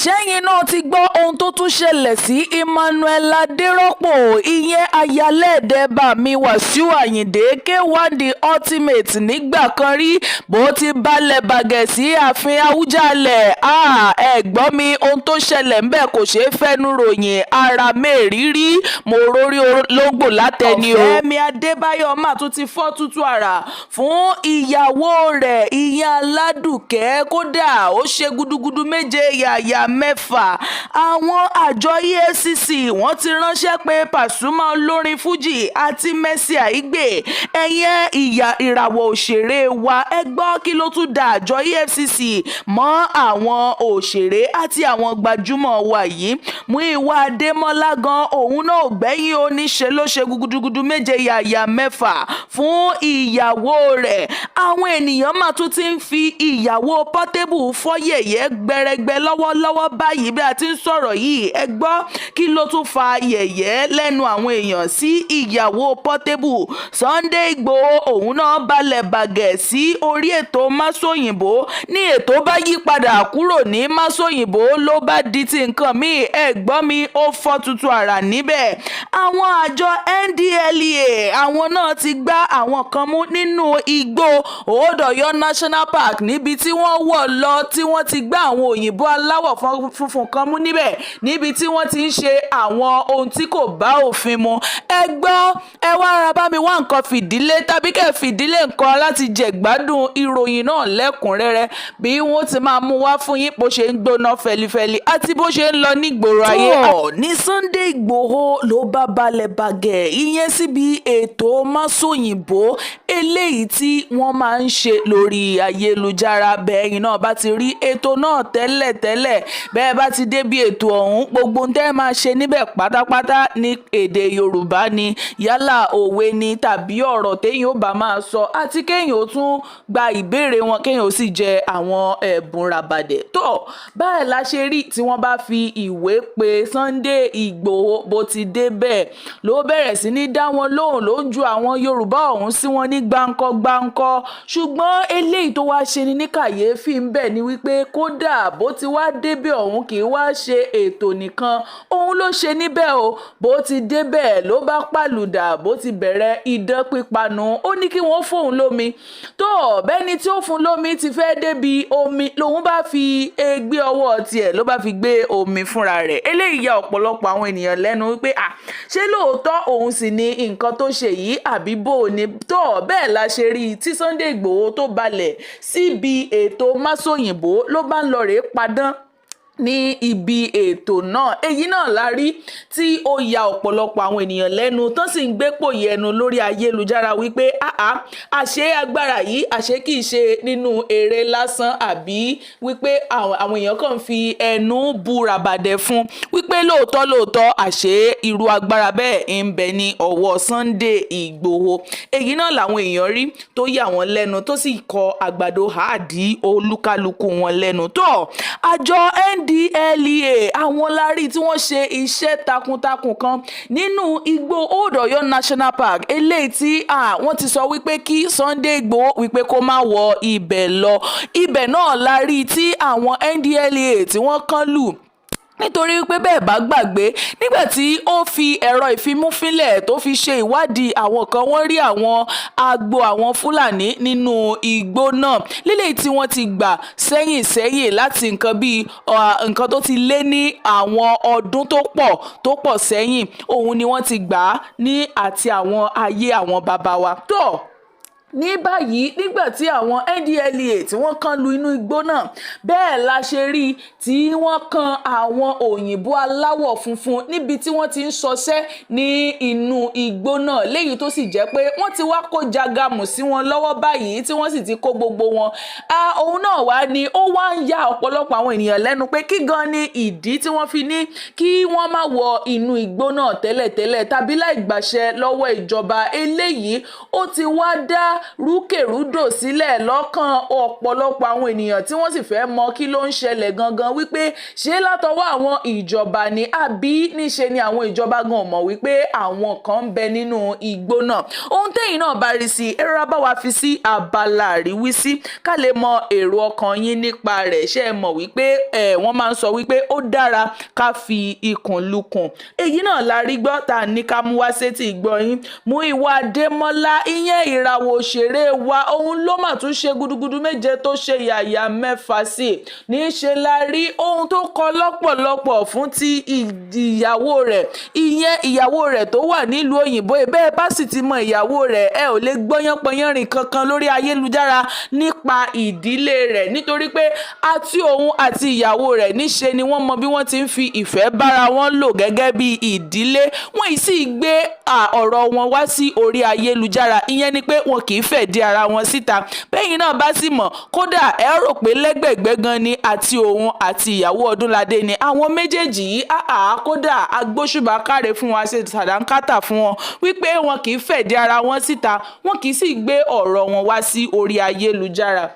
Ṣẹ́yìn náà ti gbọ́ ohun tó tún ṣẹlẹ̀ sí Emmanuel Adérọ́pò, ìyẹn ayaléèdè bámi Wàsíù Ayinde K1 The Ultimate nígbà kan rí, bó ti balẹ̀ bàgẹ́ sí ààfin Àwùjalẹ̀. Ẹ gbọ́ mi, ohun tó ṣẹlẹ̀ ńbẹ̀ kò ṣeé fẹ́nu ròyìn, ara mẹ́rìírí mo rórí olóńgbò látẹni o. Fẹ́mi Adébáyọ̀ mà tún ti fọ́ tútù àrà fún ìyàwó rẹ̀, ìyẹn Aládùkẹ́. Kódà ó ṣe gudugudu méje yàyà mẹ́fà. Àwọn àjọ EFCC, wọ́n ti ránṣẹ́ pé Pasuma olórin Fuji àti Mercy Aigbe, ẹ̀yẹn ìyá ìràwọ̀ òṣèré wa. Ẹ gbọ́, kí ló tún da àjọ EFCC mọ́ àwọn òṣèré àti àwọn gbajúmọ̀ wa yìí? Múyìwá Adémọ́lá gan, òun náà ò gbẹ́yìn o. Níṣe ló ṣe gudugudu méje yàyà mẹ́fà fún ìyàwó rẹ̀. Àwọn ènìyàn mà tún ti ń fi ìyàwó Portable fọ́ yẹ̀yẹ́ gbẹrẹgbẹ lọ́wọ́lọ́wọ́ báyìí bí a ti ń sọ̀rọ̀ yìí. Ẹ gbọ́, kí ló tún fa yẹ̀yẹ́ lẹ́nu àwọn èèyàn sí ìyàwó Portable? Sunday Igboho, òun náà balẹ̀ bàgẹ́ sí orí ètò Másòyìnbó. Ní ètò bá yí padà kúrò ní Másòyìnbó, ló bá di ti nǹkan míì. Ẹ gbọ́ mi, ó fọ́ tuntun àrà níbẹ̀. Àwọn àjọ NDLEA, àwọn náà ti gbá àwọn kan mú nínú igbó Old Ọ̀yọ́ National Park, níbi tí wọ́n wọ̀ lọ tí wọ́n ti gbá àwọn òyìnbó aláwọ̀ funfun kan mú níbẹ̀, níbi tí wọ́n ti ń ṣe àwọn ohun tí kò bá òfin mu. Ẹ gbọ́, ẹ wá ara bá mi wá nǹkan fìdílé tàbí kẹ́ fìdílé nǹkan láti jẹ̀gbádùn ìròyìn náà lẹ́kùnrẹ́rẹ́ bí wọ́n ti máa mú wá fún yín, bó ṣe ń gbóná fẹlifẹli àti bó ṣe ń lọ nígboro ayé. Tó ní Sunday Igboho ló bá balẹ̀ bàgẹ́, ìyẹn síbi ètò Másòyìnbó eléyìí tí wọ́n máa ń ṣe lórí ayélujára. Bẹ́ẹ̀ náà bá ti rí ètò náà tẹ́lẹ̀tẹ́lẹ̀, bẹ́ẹ̀ bá ti débi ètò ọ̀hún, gbogbo ohun tẹ́ ẹ máa ṣe níbẹ̀ pátápátá ní èdè Yorùbá ni. Yálà òwe ni tàbí ọ̀rọ̀ téèyàn ó bá máa sọ, àti kéèyàn ó tún gba ìbéèrè wọn, kéèyàn ó sì jẹ àwọn ẹ̀bùn ràbàdẹ̀. Tó báyìí la ṣe rí tí wọ́n bá fi ìwé pe Sunday Igboho. Bó ti débẹ̀ ló bẹ̀rẹ̀ sí ní dá wọn lóhùn, ló ń ju àwọn Yorùbá ọ̀hún sí wọn ní gbáǹkọ́ gbáǹkọ́. Ṣùgbọ́n eléyìí tó wá ṣe ni ní kàyéfì ń bẹ̀ ni wípé kódà bó ti wá débẹ̀ ọ̀hún, kì í wá ṣe ètò nìkan òun ló ṣe níbẹ̀ o. Bó ti débẹ̀ ló bá pàlùdà, bó ti bẹ̀rẹ̀ idán pípanu. Ó ní kí wọ́n fóun lómi. Tó bẹ́ni tí ó fún lómi ti fẹ́ débi omi, lòun bá fi egbé ọwọ́ tiẹ̀, ló bá fi gbé omi fúnra rẹ̀. Eléyìí ya ọ̀pọ̀lọpọ̀ àwọn ènìyàn lẹ́nu wípé, à, ṣé lóòótọ́ òun sì ni nǹkan tó ṣe yìí, àbí bó o ní? Tó bẹ́ẹ̀ la ṣe rí i tí Sunday Igboho tó balẹ̀ síbi ètò Másòyìnbó, ló bá ń lọ rèé padán ní ibi ètò náà. Èyí náà la rí tí ó ya ọ̀pọ̀lọpọ̀ àwọn ènìyàn lẹ́nu, tán sì ń gbé pòyì ẹnu lórí ayélujára wípé àá, àṣé agbára yìí, àṣé kìí ṣe nínú eré lásán, àbí wípé àwọn èèyàn kàn ń fi ẹnu bu ràbàdẹ̀ fún wípé lóòótọ́ lóòótọ́, àṣé irú agbára bẹ́ẹ̀ ń bẹ ní ọwọ́ Sunday Igboho. Èyí náà làwọn èèyàn rí tó yà wọ́n lẹ́nu, tó sì kọ àgbàdo àdí olúkálukú wọn lẹ́nu. Tó àjọ NDLEA, àwọn lárí tí wọ́n ṣe iṣẹ́ takuntakun kan nínú igbó Old Ọ̀yọ́ National Park, eléyìí tí wọ́n ti sọ wípé kí Sunday Igboho wípé kó má wọ ibẹ̀ lọ. Ibẹ̀ náà la rí tí àwọn NDLEA tí wọ́n kán lù, nítorí wípé bẹ́ẹ̀ bá gbàgbé, nígbà tí ó fi ẹ̀rọ ìfimúfínlẹ̀ tó fi ṣe ìwádìí àwọn kan, wọ́n rí àwọn agbo àwọn Fúlàní nínú igbó náà lílé tí wọ́n ti gbà sẹ́yìn sẹ́yìn láti nǹkan bíi nǹkan tó ti lé ní àwọn ọdún tó pọ̀ tó pọ̀ sẹ́yìn. Òun ni wọ́n ti gbà á ní àti àwọn ayé àwọn bàbá wa. Tó ní báyìí, nígbà tí àwọn NDLEA tí wọ́n kàn lu inú igbó náà, bẹ́ẹ̀ la ṣe rí tí wọ́n kan àwọn òyìnbó aláwọ̀ funfun níbi tí wọ́n ti ń ṣọṣẹ́ ní inú igbó náà, léyìí tó sì jẹ́ pé wọ́n ti wá kó jagamu sí wọn lọ́wọ́ báyìí, tí wọ́n sì ti kó gbogbo wọn. Òun náà wá ní ó wá ń ya ọ̀pọ̀lọpọ̀ àwọn ènìyàn lẹ́nu pé kí gan ni ìdí tí wọ́n fi ní kí wọ́n má wọ inú igbó náà tẹ́lẹ̀tẹ́lẹ̀ tàbí láì gbàṣẹ lọ́wọ́ ìjọba. Eléyìí ó ti wá dá rúkèrúdò sílẹ̀ lọ́kàn ọ̀pọ̀lọpọ̀ àwọn ènìyàn tí wọ́n sì fẹ́ mọ kí ló ń ṣẹlẹ̀ gangan, wípé ṣé látọwọ́ àwọn ìjọba ni àbí níṣe ni àwọn ìjọba gan ò mọ̀ wípé àwọn kan ń bẹ nínú igbó náà. Ohun tẹ́yìn náà bá rí sí, ẹ rọra bá wa fi sí abala àríwísí ká lè mọ èrò ọkàn yín nípa rẹ̀. Ṣé ẹ mọ̀ wípé wọ́n máa ń sọ wípé ó dára ká fi ikùn lukùn? Èyí náà la rí gbọ́ tá a ní ká mú wá sétí ìgbọ́ yín. Múyìwá Adémọ́lá, ìyẹn ìràwọ̀ òṣèré wa, òun ló mà tún ṣe gudugudu méje tó ṣe yàyà mẹ́fà sí i. Níṣe la rí ohun tó kọ lọ́pọ̀lọpọ̀ fún ti ìyàwó rẹ̀, ìyẹn ìyàwó rẹ̀ tó wà nílùú òyìnbó. Bẹ́ẹ̀ bá sì ti mọ ìyàwó rẹ̀, ẹ ò lè gbọ́yánpọnyánrin kankan lórí ayélujára nípa ìdílé rẹ̀, nítorí pé àti òun àti ìyàwó rẹ̀, níṣe ni wọ́n mọ bí wọ́n ti ń fi ìfẹ́ bára wọn lò gẹ́gẹ́ bí ìdílé. Wọ́n yìí sì gbé ọ̀rọ̀ wọn wá sí orí ayélujára, ìyẹn ni pé wọn kì í fẹ̀dí ara wọn síta. Bẹ́yìn náà bá sì mọ̀, kódà ẹ rò pé lẹ́gbẹ̀gbẹ́ gan ni àti òun àti ìyàwó Ọdúnládé ni àwọn méjèèjì yìí. Àá kódà agbóṣùbà káre fún wa, ṣe sàdánkátà fún wọn wípé wọn kì í fẹ̀dí ara wọn síta, wọn kì í sì gbé ọ̀rọ̀ wọn wá sí orí ayélujára.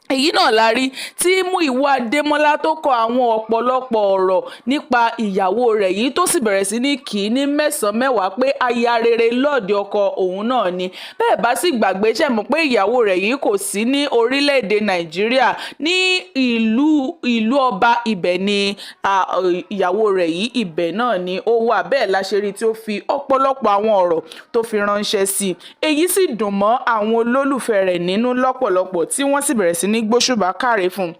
Èyí náà la rí tí Múyìwá Adémọ́lá tó kọ àwọn ọ̀pọ̀lọpọ̀ ọ̀rọ̀ nípa ìyàwó rẹ̀ yìí, tó sì bẹ̀rẹ̀ sí ní kì í ní mẹ́sàn-án mẹ́wàá pé aya rere lọ́ọ̀dẹ ọkọ òun náà ni. Bẹ́ẹ̀ bá sì gbàgbé, ṣe mọ̀ pé ìyàwó rẹ̀ yìí kò sí ní orílẹ̀-èdè Nàìjíríà, ní ìlú ọba ibẹ̀ ni ìyàwó rẹ̀ yìí, ibẹ̀ náà ni ó wà. Bẹ́ẹ̀ la ṣe rí tí ó fi ọ̀pọ̀lọpọ̀ àwọn ọ̀rọ̀ tó fi ránṣẹ́ sí i. Èyí sì dùn mọ́ àwọn olólùfẹ́ rẹ̀ nínú lọ́pọ̀lọpọ̀, tí wọ́n sì bẹ̀rẹ̀ sí ní gbóṣùbà káre fún un,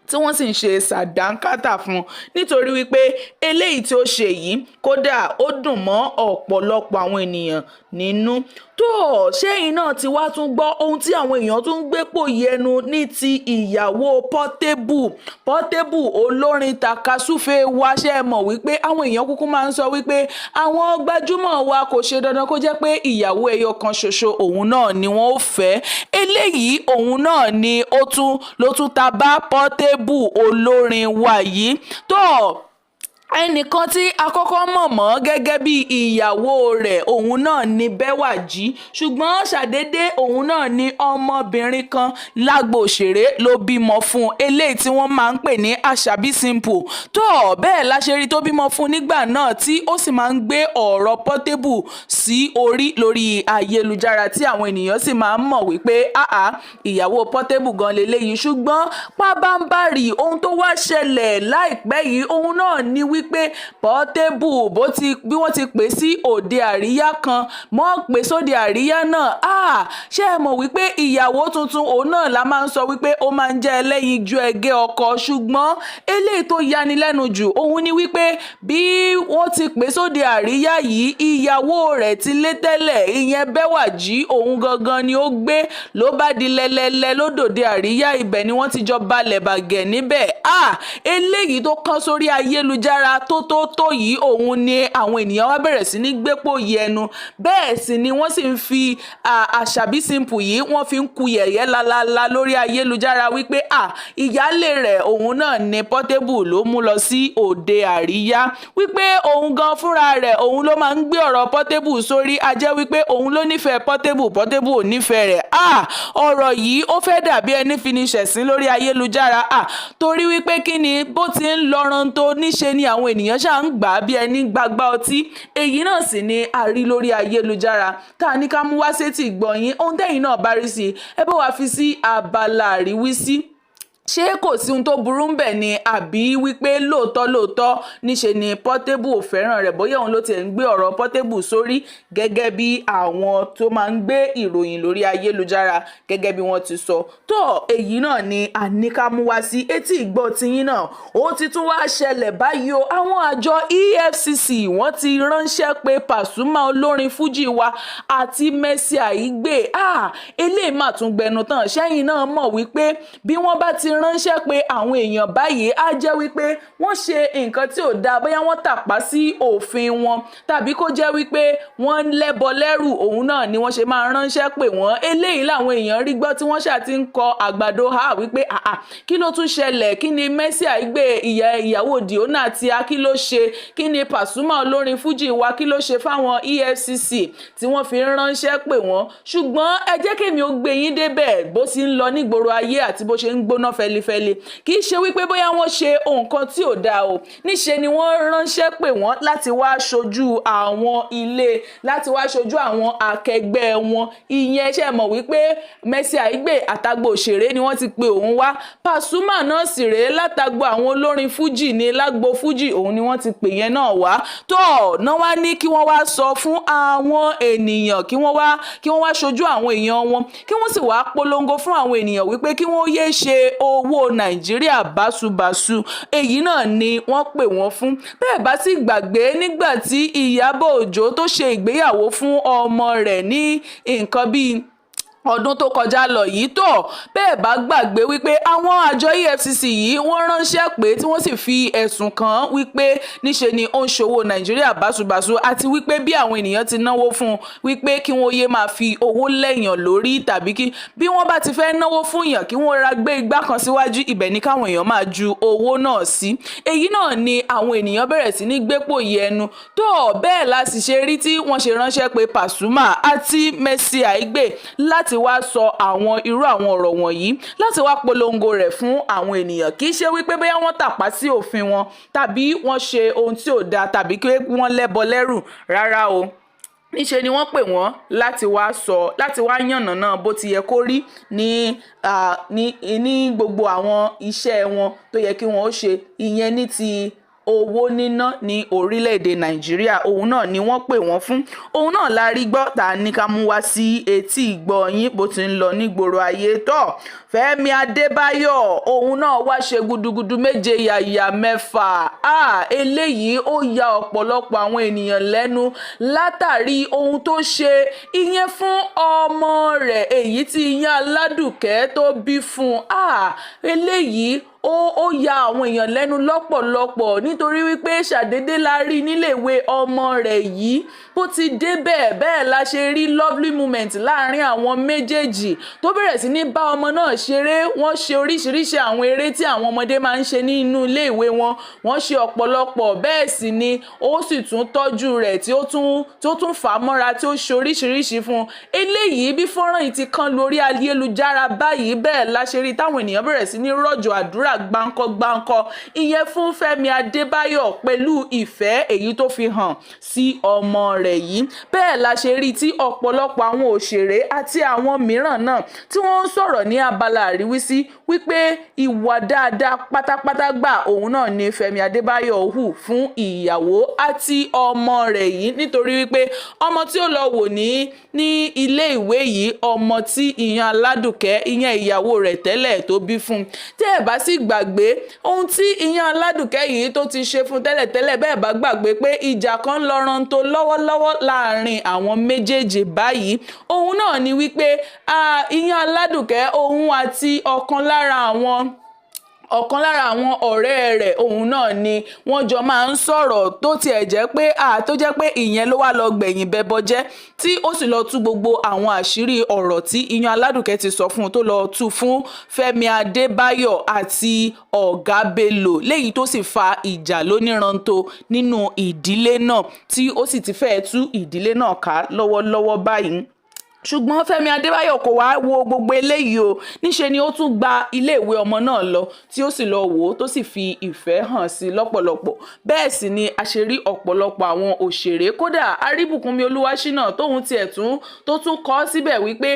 tí wọ́n sì ń ṣe sàdánkátà fún un, nítorí wípé eléyìí tí ó ṣe yìí, kódà ó dùn mọ́ ọ̀pọ̀lọpọ̀ àwọn ènìyàn nínú. Tó ṣẹ́yìn náà ti wá tún gbọ́ ohun tí àwọn èèyàn tún ń gbé pò yẹnu ní ti ìyàwó Portable, Portable olórin takasúfè wa. Ṣe é mọ̀ wípé àwọn èèyàn kúkú máa ń sọ wípé àwọn gbajúmọ̀ wa, kò ṣe dandan kó jẹ́ pé ìyàwó ẹyọ kan ṣoṣo òun náà ni wọ́n ó fẹ́? Eléyìí òun náà ni ó tún ló tún ta bá Portable olórin wa yìí. Tó ẹnìkan tí a kọ́kọ́ mọ̀ mọ́ gẹ́gẹ́ bí ìyàwó rẹ̀, òun náà ni Bẹ́wàjí, ṣùgbọ́n ṣàdédé òun náà ni ọmọbìnrin kan lágbo òṣèré ló bímọ fún un, eléyìí tí wọ́n máa ń pè ní Àṣàbí Simple. Tó bẹ́ẹ̀ la ṣe rí tó bímọ fún un nígbà náà, tí ó sì máa ń gbé ọ̀rọ̀ Portable sí orí lórí ayélujára, tí àwọn ènìyàn sì máa ń mọ̀ wípé àá, ìyàwó Portable gan leléyìí. Ṣùgbọ́n pábánbárì ohun tó wá ṣẹlẹ̀ láìpẹ́ yìí, òun náà ni wípé Portable, bó ti bí wọ́n ti pè sí òde àríyá kan mọ́, pè sóde àríyá náà. Ah, ṣé ẹ mọ̀ wípé ìyàwó tuntun òun náà la máa ń sọ wípé ó máa ń jẹ́ ẹlẹ́yinjú ẹgẹ́ ọkọ? Ṣùgbọ́n eléyìí tó yanilẹ́nu jù, òun ni wípé bí wọ́n ti pè sóde àríyá yìí, ìyàwó rẹ̀ ti lé tẹ́lẹ̀, ìyẹn Bẹ́wàjí, òun gangan ni ó gbé ló bá di lẹ́lẹ́lẹ́ lódòde àríyá. Ibẹ̀ ni wọ́n ti jọ balẹ̀ bàgẹ́ níbẹ̀. Ah, eléyìí tó kán sórí ayélujára tó tó tó yìí, òun ni àwọn ènìyàn wá bẹ̀rẹ̀ sí ní gbépò yìí ẹnu. Bẹ́ẹ̀ sì ni wọ́n sì ń fi Àṣàbí Simple yìí, wọ́n fi ń ku yẹ̀yẹ́ lálálá lórí ayélujára wípé à, ìyáálé rẹ̀ òun náà ni Portable ló mú lọ sí òde àríyá, wípé òun gan fúnra rẹ̀, òun ló máa ń gbé ọ̀rọ̀ Portable sórí, a jẹ́ wípé òun ló nífẹ̀ẹ́ Portable, Portable ò nífẹ̀ẹ́ rẹ̀. À, ọ̀rọ̀ yìí ó fẹ́ dàbí ẹni fi ni ṣẹ̀sín lórí ayélujára, à, torí wípé kí ni bó ti ń lọ́ran tó, níṣe ni àwọn ènìyàn ṣáà ń gbà á bí ẹni gbagba ọtí. Èyí náà sì ni a rí lórí ayélujára tá a ní ká mú wá sétí ìgbọ̀nyín. Ohun tẹ́yìn náà bá rí sí, ẹ bá wa fi sí abala àríwísí. Ṣé kò sí ohun tó burú ń bẹ̀ ni, àbí wípé lóòótọ́ lóòótọ́ níṣe ni Portable ò fẹ́ràn rẹ̀, bóyá òun ló tiẹ̀ ń gbé ọ̀rọ̀ Portable sórí, gẹ́gẹ́ bí àwọn tó máa ń gbé ìròyìn lórí ayélujára gẹ́gẹ́ bí wọ́n ti sọ? Tó èyí náà ni àníkàmú wá sí etí ìgbọ́ tiyín náà. Ó ti tún wá ṣẹlẹ̀ báyìí o. Àwọn àjọ EFCC, wọ́n ti ránṣẹ́ pé Pasuma olórin fújì wa àti Mercy Aigbe. Ah, eléyìí mà tún gbẹnu tán. Ṣẹ́yìn náà mọ̀ wípé bí wọ́n bá ti ránṣẹ́ pé àwọn èèyàn báyìí, á jẹ́ wípé wọ́n ṣe nǹkan tí ò dáa, bóyá wọ́n tàpá sí òfin wọn, tàbí kó jẹ́ wípé wọ́n ń lẹ́bọ lẹ́rù, òun náà ni wọ́n ṣe máa ránṣẹ́ pè wọ́n. Eléyìí làwọn èèyàn rí gbọ́ tí wọ́n ṣáà ti ń kọ àgbàdo ha wípé, àà, kí ló tún ṣẹlẹ̀? Kí ni Mercy Aigbe, ìyá ìyàwó Diona tí a, kí ló ṣe? Kí ni Pasuma olórin Fuji wa, kí ló ṣe fáwọn EFCC tí wọ́n fi ń ránṣẹ́ pè wọ́n? Ṣùgbọ́n ẹ jẹ́ kémi ó gbé yín débẹ̀ bó ti ń lọ nígboro ayé àti bó ṣe ń gbóná fẹlifẹli. Kì í ṣe wípé bóyá wọ́n ṣe nǹkan tí ò dáa o. Níṣe ni wọ́n ránṣẹ́ pè wọ́n láti wá ṣojú àwọn ilé, láti wá ṣojú àwọn akẹgbẹ́ wọn. Ìyẹn ṣe mọ̀ wípé Mercy Aigbe, àtàgbò òṣèré ni wọ́n ti pe òun wá. Pasuma náà sì rèé, látàgbò àwọn olórin Fuji ní, lágbo Fuji, òun ni wọ́n ti pè yẹn náà wá. Tó náà wá ní kí wọ́n wá sọ fún àwọn ènìyàn, kí wọ́n wá ṣojú àwọn èèyàn wọn, kí wọ́n sì wá polongo fún àwọn ènìyàn wípé kí wọ́n yéé ṣe owó Nàìjíríà báṣubàṣu. Èyí náà ni wọ́n pè wọ́n fún. Bẹ́ẹ̀ bá sì gbàgbé, nígbà tí Ìyábọ̀ Òjó tó ṣe ìgbéyàwó fún ọmọ rẹ̀ ní nǹkan bíi ọdún tó kọjá lọ yìí, tó bẹ́ẹ̀ bá gbàgbé wípé àwọn àjọ EFCC yìí, wọ́n ránṣẹ́ pé tí wọ́n sì fi ẹ̀sùn kàn án wípé níṣe ni ó ń ṣòwò Nàìjíríà báṣubàṣu, àti wípé bí àwọn ènìyàn ti náwó fún un, wípé kí wọ́n yéé máa fi owó lẹ̀yàn lórí, tàbí kí bí wọ́n bá ti fẹ́ náwó fún yàn, kí wọ́n ra gbé igbá kan síwájú ibẹ̀ ní káwọn èèyàn máa ju owó náà sí. Èyí náà ni àwọn ènìyàn bẹ̀rẹ̀ sí ní gbépò yìí ẹnu tó. Bẹ́ẹ̀ la sì ṣe rí tí wọ́n ṣe ránṣẹ́ pé Pasuma àti Mercy Aigbe láti wá sọ àwọn irú àwọn ọ̀rọ̀ wọ̀nyí, láti wá polongo rẹ̀ fún àwọn ènìyàn. Kì í ṣe wípé bóyá wọ́n tàpá sí òfin wọn, tàbí wọ́n ṣe ohun tí ò dáa, tàbí pé wọ́n lẹ́bọ lẹ́rù rárá o. Níṣe ni wọ́n pè wọ́n láti wá sọ, láti wá yànnàná bó ti yẹ kó rí ní gbogbo àwọn iṣẹ́ wọn tó yẹ kí wọ́n ó ṣe, ìyẹn ní ti owó níná ní orílẹ̀-èdè Nàìjíríà. Òun náà ni wọ́n pè wọ́n fún. Òun náà la rí gbọ́ ta ní ká mú wá sí etí ìgbọ́ yín bó ti ń lọ nígboro ayé. Tọ́ Fẹ́mi Adébáyọ̀, òun náà wá ṣe gudugudu méje yàyà mẹ́fà. Eléyìí ó ya ọ̀pọ̀lọpọ̀ àwọn ènìyàn lẹ́nu látàrí ohun tó ṣe, ìyẹn fún ọmọ rẹ̀, èyí tí ìyẹn Aládùkẹ́ tó bí fún un. Eléyìí ó ya àwọn èèyàn lẹ́nu lọ́pọ̀lọpọ̀, nítorí wípé ṣàdédé la rí níléèwé ọmọ rẹ̀ yìí. Bó ti débẹ̀, bẹ́ẹ̀ la ṣe rí lovely moment láàrin àwọn méjèèjì, tó bẹ̀rẹ̀ sí ní bá ọmọ náà ṣeré. Wọ́n ṣe oríṣiríṣi àwọn eré tí àwọn ọmọdé máa ń ṣe nínú iléèwé wọn. Wọ́n ṣe ọ̀pọ̀lọpọ̀. Bẹ́ẹ̀ sì ni ó sì tún tọ́jú rẹ̀, tí ó tún fà á mọ́ra, tí ó ṣe oríṣiríṣi fún un. Eléyìí, bí fọ́nrán yìí ti kán lórí ayélujára báyìí, bẹ́ẹ̀ la ṣe rí táwọn ènìyàn bẹ̀rẹ̀ sí ní rọ̀jò àdúrà gbáǹkọ́-gbáǹkọ́, ìyẹn fún Fẹ́mi Adébáyọ̀ pẹ̀lú ìfẹ́ èyí tó fi hàn sí ọmọ rẹ̀ yìí. Bẹ́ẹ̀ la ṣe rí tí ọ̀pọ̀lọpọ̀ àwọn òṣèré àti àwọn mìíràn náà tí wọ́n ń sọ̀rọ̀ ní abala àríwísí wípé ìwà dáadáa pátápátá gbà, òun náà ni Fẹ́mi Adébáyọ̀ hù fún ìyàwó àti ọmọ rẹ̀ yìí, nítorí wípé ọmọ tí ó lọ wò ní ilé ìwé yìí, ọmọ tí ìyẹn Aládùkẹ́, ìyẹn ìyàwó rẹ̀ tẹ́lẹ̀, tó bí fún un. Tẹ́ ẹ̀ bá sì gbàgbé ohun tí ìyẹn Aládùkẹ́ yìí tó ti ṣe fún tẹ́lẹ̀tẹ́lẹ̀, bẹ́ẹ̀ bá gbàgbé pé ìjà kan ń lọ rántó lọ́wọ́lọ́wọ́ láàrin àwọn méjèèjì báyìí, òun náà ni wípé ìyẹn Aládùkẹ́, òun àti ọ̀kan lára àwọn ọ̀rẹ́ rẹ̀, òun náà ni wọ́n jọ máa ń sọ̀rọ̀, tó tiẹ̀ jẹ́ pé tó jẹ́ pé ìyẹn ló wá lọ gbẹ̀yìn bẹbọ jẹ́, tí ó sì lọ tú gbogbo àwọn àṣírí ọ̀rọ̀ tí ìyẹn Aládùkẹ́ ti sọ fún un, tó lọ tú fún Fẹ́mi Adébáyọ̀ àti Ọ̀gá Bello, léyìí tó sì fa ìjà lóníranto nínú ìdílé náà, tí ó sì ti fẹ́ẹ́ tú ìdílé náà ká lọ́wọ́lọ́wọ́ báyìí. Ṣùgbọ́n Fẹ́mi Adébáyọ̀ kò wá wo gbogbo eléyìí o. Níṣe ni ó tún gba iléèwé ọmọ náà lọ, tí ó sì lọ wò ó, tó sì fi ìfẹ́ hàn sí i lọ́pọ̀lọpọ̀. Bẹ́ẹ̀ sì ni a ṣe rí ọ̀pọ̀lọpọ̀ àwọn òṣèré, kódà Aríbùkúnmi Olúwaṣínà, tóun tiẹ̀ tún tó tún kọ síbẹ̀ wípé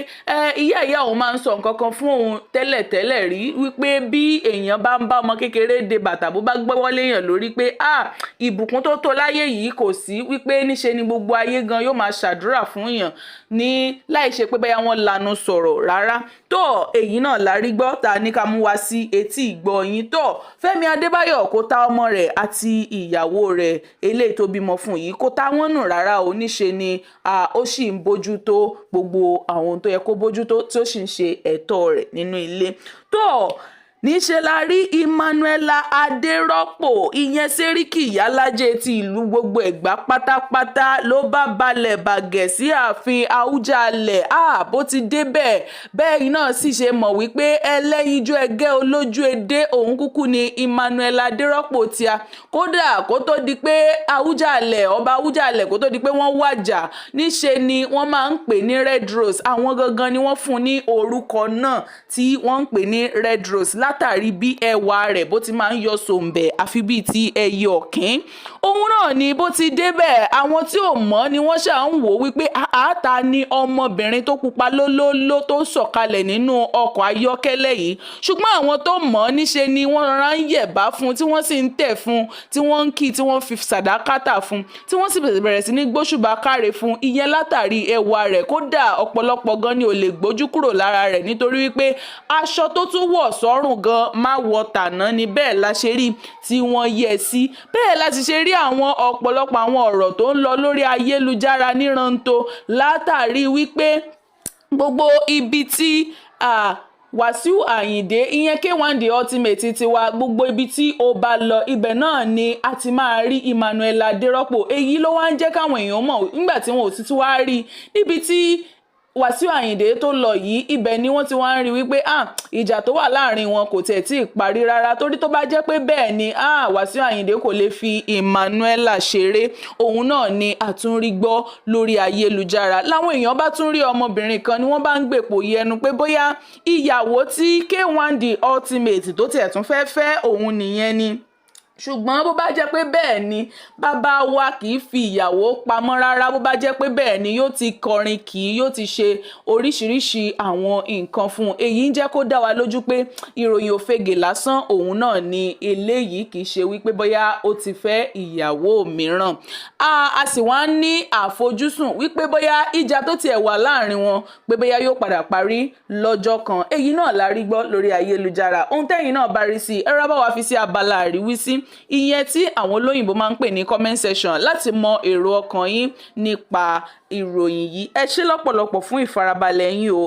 ìyá ìyá òun máa ń sọ nǹkan kan fún òun tẹ́lẹ̀tẹ́lẹ̀ rí, wípé bí èèyàn bá ń bá ọmọ kékeré de bàtà, bó bá gbọ́wọ́ léèyàn lórí, pé ah, ìbùkún tó tó láyé yìí kò sí, wípé níṣe ni gbogbo ayé gan yóò máa ṣàdúrà fún èèyàn ní láì ṣe pé bóyá wọ́n lanu sọ̀rọ̀ rárá. Tó èyí náà la rí gbọ́ ta ní ká mú wá sí etí ìgbọ́ yín. Tó Fẹ́mi Adébáyọ̀ kò ta ọmọ rẹ̀ àti ìyàwó rẹ̀ eléyìí tó bímọ fún yìí, kò ta wọ́n nù rárá o. Níṣe ni ó sì ń bójú tó gbogbo àwọn ohun tó yẹ kó bójú tó, tí ó sì ń ṣe ẹ̀tọ́ rẹ̀ nínú ilé. Tó Níṣẹ́ la rí Emmanuella Adérọ́pò, ìyẹn sẹ́ríkì ìyálàjẹ ti ìlú gbogbo Ẹ̀gbá pátápátá, ló bá balẹ̀ bàgẹ́ sí ààfin Àwùjalẹ̀. Bó ti débẹ̀ bẹ́ẹ̀ náà sì ṣe mọ̀ wípé ẹlẹ́yinjú ẹgẹ́ olójú edé òun kúkú ni Emmanuella Adérọ́pò tíá. Kódà kó tó di pé Àwùjalẹ̀, ọba Àwùjalẹ̀, kó tó di pé wọ́n wàjà, níṣe ni wọ́n máa ń pè ní Red Rose. Àwọn gangan ni wọ́n fún ní orúkọ náà tí wọ́n ń pè ní Red Rose, látàrí bí ẹwà rẹ̀ bó ti máa ń yọ sòǹbẹ̀ àfi bíi ti ẹyẹ ọ̀kín. Òun náà ni bó ti débẹ̀, àwọn tí ò mọ̀ ni wọ́n ṣà ń wò wípé àáta ni ọmọbìnrin tó pupa lólóló tó sọ̀kalẹ̀ nínú ọkọ̀ ayọ́kẹ́lẹ́ yìí. Ṣùgbọ́n àwọn tó mọ̀ níṣe ni wọ́n rọra ń yẹ̀bá fún, tí wọ́n sì ń tẹ̀ fún, tí wọ́n ń kí, tí wọ́n fi sàdákátà fún, tí wọ́n sì bẹ̀rẹ̀ sí ní gbóṣùbà káre fún, ìyẹn látàrí ẹwà rẹ̀. Kódà ọ̀pọ̀lọpọ̀ gan ni ò lè gbójú kúrò lára rẹ̀, nítorí wípé aṣọ tó tún wọ̀ sọ́rùn gan má wọ tàná ni. Bẹ́ẹ̀ la ṣe rí tí wọ́n yẹ sí, bẹ́ẹ̀ la sì ṣe rí àwọn ọ̀pọ̀lọpọ̀ àwọn ọ̀rọ̀ tó ń lọ lórí ayélujára níranto, látàrí wípé gbogbo ibi tí Wàsíù Àyìndé, ìyẹn K1 The Ultimate tiwa, gbogbo ibi tí ó bá lọ, ibẹ̀ náà ni a ti máa rí Emmanuella Adérọ́pò. Èyí ló wá ń jẹ́ káwọn èèyàn mọ̀ nígbà tí wọn ò sì tún wá rí níbi tí Wàsíù Àyìndé tó lọ yìí. Ibẹ̀ ni wọ́n ti wá ń rí wípé ah, ìjà tó wà láàrin wọn kò tiẹ̀ tí ì parí rárá, torí tó bá jẹ́ pé bẹ́ẹ̀ ni, ah, Wàsíù Àyìndé kò lè fi Emmanuella ṣeré. Òun náà ni àtúnrí gbọ́ lórí ayélujára, láwọn èèyàn bá tún rí ọmọbìnrin kan ni wọ́n bá ń gbèpò yẹnu pé bóyá ìyàwó tí K1 The Ultimate tó tiẹ̀ tún fẹ́ fẹ́ òun nìyẹn ni. Ṣùgbọ́n bó bá jẹ́ pé bẹ́ẹ̀ ni, bàbá wa kì í fi ìyàwó pamọ́ rárá. Bó bá jẹ́ pé bẹ́ẹ̀ ni, yóò ti kọrin kì í, yóò ti ṣe oríṣiríṣi àwọn nǹkan fún un. Èyí ń jẹ́ kó dá wa lójú pé ìròyìn òfegè lásán òun náà ni eléyìí, kì í ṣe wípé bóyá ó ti fẹ́ ìyàwó mìíràn. A sì wá ní àfojúsùn wípé bóyá ìjà tó tiẹ̀ wà láàrin wọn, pé bóyá yóò padà parí lọ́jọ́ kan. Èyí náà la rí gbọ́ lórí ayélujára. Ohun tẹ́yìn náà bá rí sí, ẹ rá bá wa fi sí abala àríwísí, ìyẹn tí àwọn olóyìnbó máa ń pè ní comment section, láti mọ èrò ọkàn yín nípa ìròyìn yìí. Ẹ ṣé lọ́pọ̀lọpọ̀ fún ìfarabalẹ̀ yín o.